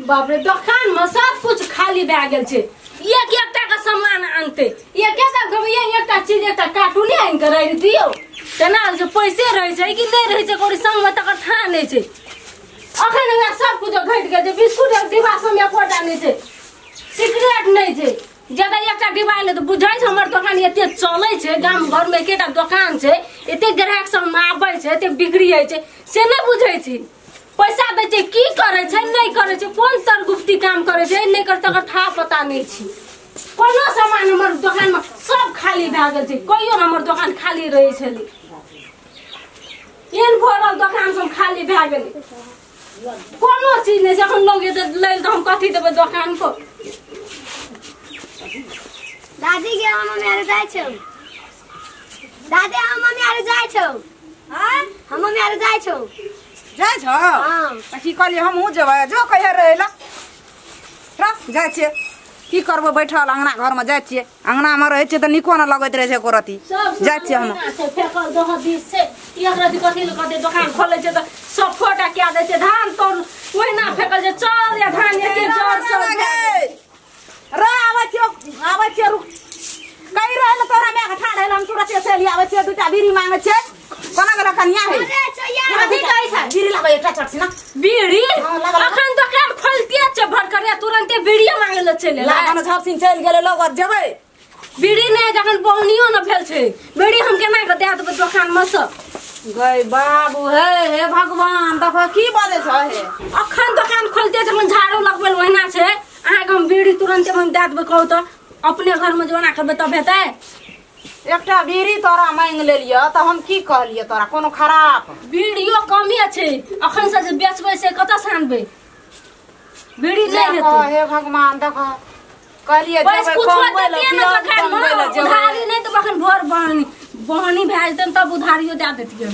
बाप रे दोकान में सब कुछ खाली भए गेल छै। एक एकटा के सामान आनते, एक एकटा घबैया एकटा चीज एकटा कार्टूने आनि के राखि दियौ। तेना जे पैसे रहै छै कि नहि रहै छै कौड़ी संग में तकर थाह नहि छै। अखन हमरा सब कुछ घटि गेल छै, बिस्कुट एक डिब्बा सब एकोटा नहि छै, सिगरेट नहि छै। जगह एकटा डिब्बा एलै तऽ बुझै छै हमर दोकान एते चलै छै, गाम घर में एकेटा दोकान छै, एते ग्राहक सब आबै छै, एते बिक्री होइ छै, से नहि बुझै छै। पैसा दै छै की करै छै नहि करै छै, कोन तरगुप्ती काम करै छै नहि करै तकर थाह पता नहि छै। कोनो सामान हमर दोकान में सब खाली भए गेल छै, कहियो हमर दोकान खाली रहै छलै। एहन भरल दोकान सब खाली भए गेलै, कोनो चीज नहि छै। अखन लोग एतै लै तऽ हम कथी देबै दोकान पर। दादी के हम मम्मी आर जाइ छौ, दादी हम मम्मी आर जाइ छौ, हां हम मम्मी आर जाइ छौ, जाइ छौ? हां। त की कहलियै हमहूँ जेबै, जो कहिया रहै ला रह जाइ छियै। की करबो बैठल अंगना घर में जाइ छियै, अंगना में रहै छियै तऽ नीको न लगैत रहै छै एको रत्ती। जाइ छियै हम। फेकल दोह दिस छै, एक रत्ती कथी लए कहतै दोकान खोलै छै तऽ सब फोटा कए दै छै, धान तोड़ ओहिना फेकल छै, चल या धान एके जड़ सब रे आबै छियौ, आबै छियौ, रुक। कहि रहल तोरा माय के ठाढ़ हेल, हम तुरते चलि आबै छियै, दूटा बीड़ी मांगै छियै। कोना गेल कनिया है? कथी कहै छै? बीड़ी लाबै एकटा चट ना। बीड़ी? अखन दोकान खोलतिए छै भरकरिया तुरंते बीड़िए मांगे ल चलि एलै। लागन झपसिन चलि गेलै लोग और जेबै। बीड़ी नहि जखन बहनियो न भेल छै, बीड़ी हम केना के दए देबै दोकान में से? गई बाबू हे हे भगवान, देखो की बाजै छ हे। अखन दोकान खोलते जखन झाड़ू लगबै ओहिना छै, अहाँके हम बीड़ी तुरंते हम दए देबै। कहू तऽ अपने घर में जो ओना करबै तब हेतै? एकटा बीड़ी तोरा मांगि लेलियऽ तऽ हम की कहलियै तोरा कोनो खराब? बीड़ियो कमे छै, अखन से जे बेचबै से कतऽ से आनबै? बीड़ी नहि हेतै। हे भगवान देखो कहलियै जेबै कमबै लए, कमबै लए जेबै। उधारी नहि तऽ अखन भोर बहनी बहनी भए जेतै तब उधारियो दए देतियै।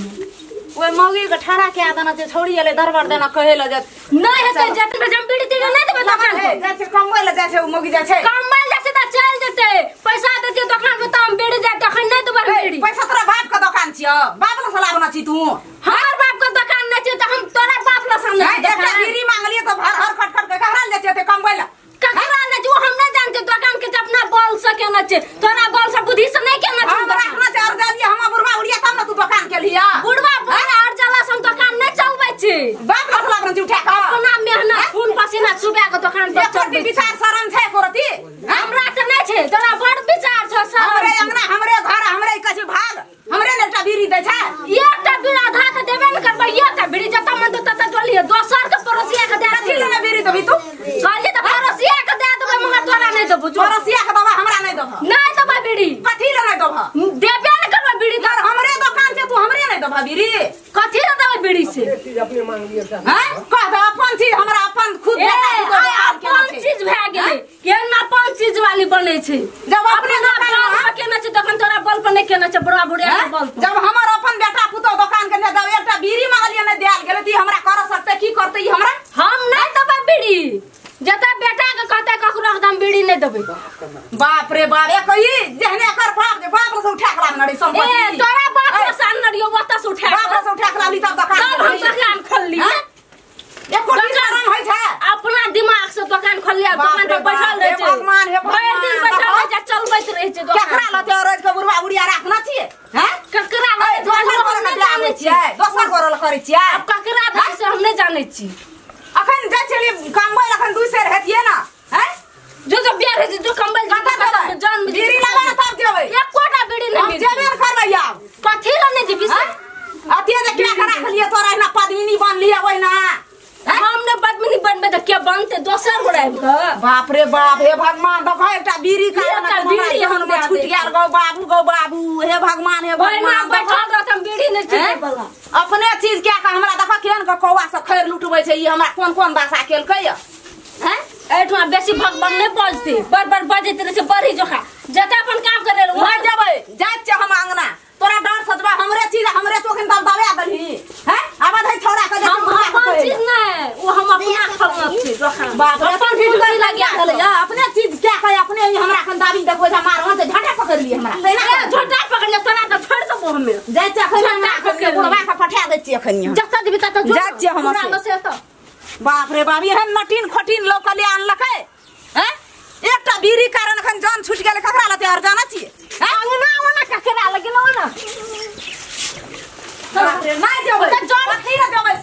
ओहि मौगी के ठाढ़ा कए देना छै, छौड़ी एलै दरबर देना कहै लए जे नहि हेतै, जतन हम बीड़ी तीड़ी नहि देबै दोकान पर। जाइ छै कमबै लए, जाइ छै ओ मौगी, जाइ छै कमबै लए, जाइ छै तऽ चलि जेतै। पैसा देतियै दोकान पर तऽ हम बीड़ी जाय, तखन नहि देबै बीड़ी। पैसा तोरा बाप के दोकान छियौ, बाप लए सलाबना छी तू? हमर बाप के दोकान नहि छै तऽ हम तोरा बाप लए सामने छी। एकटा बीड़ी मांगलियै तऽ भर हर खट खट के ककरा लए जेतै कमबै लए? ककरा लए छै ओ हम नहि जानते। दोकान के अपना बल से केना छै, तोरा बल से बुद्धि से नहि केना छै। हम राखना छै और जालिए हम बुढ़वा बुढ़िया तब ने तू दोकान के लिया। बुढ़वा बुढ़िया और जाला से हम दोकान नहि चलबै छी। बाप लए सलाबना छी उठा के अपना मेहनत खून पसीना चुबा के दोकान पर चलबै। विचार शरम छै एको रत्ती? हमरा तऽ नहि छै, तोरा बड़ विचार छौ शरम। हमरे अंगना हमरे घर हमरे कहै भाग, हमरे ने एकटा बीड़ी दै छै। एकटा बीड़ी आधा के देबे ने करबै, एकटा बीड़ी जतऽ मन ततऽ डोलिए, दोसर के पड़ोसिया के दए कथी लए बीड़ी देबही तू? कहलियै तऽ पड़ोसिया के दए देबै मगर तोरा नहि देबौ। पड़ोसिया के देबै हमरा नहि देबह? नहि देबै बीड़ी। कथी लए नहि देबह? देबे ने करबै बीड़ी। तर हमरे दोकान छै, तू हमरे नहि देबह बीड़ी? कथी लए देबै बीड़ी से? हैं कह दे अपन चीज हमरा अपन खुद अपन चीज भए गेलै। केहन अपन चीज वाली बनै छै? जब अपने दोकान में केना छै तखन तोरा बल पर नहि केना छै, बुढ़वा बुढ़िया के बल पर। जब हमर अपन बेटा पुतोह दोकान के जब एकटा बीड़ी मांगलियै नहि देल गेलै त हमरा कर सकतै? की करतै ई हमरा? हम नहि देबै बीड़ी, जतऽ बेटा के कहतै ककरो हम बीड़ी नहि देबै। बाप रे बाप, एक ई जेहने एकर बाप जे बाप से उठा के लाबने रही संपत्ति। ए तोरा बाप से आनने रहियो, ओतऽ से उठा बाप से उठा के लाबली तब दोकान तब हम दोकान खोललियै। एको शरम होइ छै? अपना दिमाग से दोकान खोललियै, दोकान पर बैठल रहै छै। भगवान हे भरि दिन बैठल रहै छै, चलबैत रहै छै दोकान। केकरा लते रोज के बुढ़वा बुढ़िया राखना छियै? हैं केकरा लते? दोसर गोरे नहि जानै छियै, दोसर गोरे करै छियै। आब केकरा दै से हम नहि जानै छी। अखन जाइ छलियै कमबै लए, अखन 2 सेर हेतियै ने? हैं जो जो बियाह रहै छै, जो कमबै लए जान बीड़ी लाबै ने तब जेबै। एकोटा बीड़ी नहि हम जेबे ने करबै आब। कथी लए नहि जेबही से? अथिये जे क्या के राखलियै तोरा एहिना पद्मिनी बनलियै ओहिना। हम ने पद्मिनी बनबै तऽ के बनतै? दोसर गोरे आबि कऽ। बाप रे बाप, हे भगवान देखो एकटा बीड़ी बीड़ी हम छूट गेल। गौ बाबू गौ बाबू, हे भगवान हे भगवान। बैठल रहत हम बीड़ी नहि छूटै बला। अपने चीज क्या के हमरा देखो केहन के कौआ से खैर लुटबै छै ई हमरा कोन कोन दशा केलकै य। हैं एहिठमा बेसी भगवान नहि बजतै, बड़ बड़ बजैत रहै छै बड़ी जोखा। जतऽ अपन काम करै लए वहाँ जेबै, जाइ छियै हम अंगना। तोरा डर सजबा हमरे चीज हमरे तोखन तब दबा देलही। हैं आब धै छौड़ा के हम अपन चीज नहि, ओ हम अपना खोलना छी दोकान। बाप रे अपन चीज लगिया गेलै। अपने चीज क्या कहे अपने ही हमरा अखन दाबी देखबै छै मार हाथ झटा पकड़ लियै हमरा। ए झटा पकड़ लियै तोरा तऽ छोड़ि देबो हमे। जाइ छियै अखन बुढ़वा के पठा दै छियै अखन। जतऽ जेबही ततऽ जाइ छियै हम से। बाप रे बाप, एहन नटीन खोटीन लोक लिए आनलकै हैं? एकटा बीड़ी कारण अखन जान छूटि गेलै, ककरा लते आर जाना छियै? अंगना ओना ककरा लगेलौ ना? बाप रे, नहि जेबै। तऽ जान- कथी लए जेबै?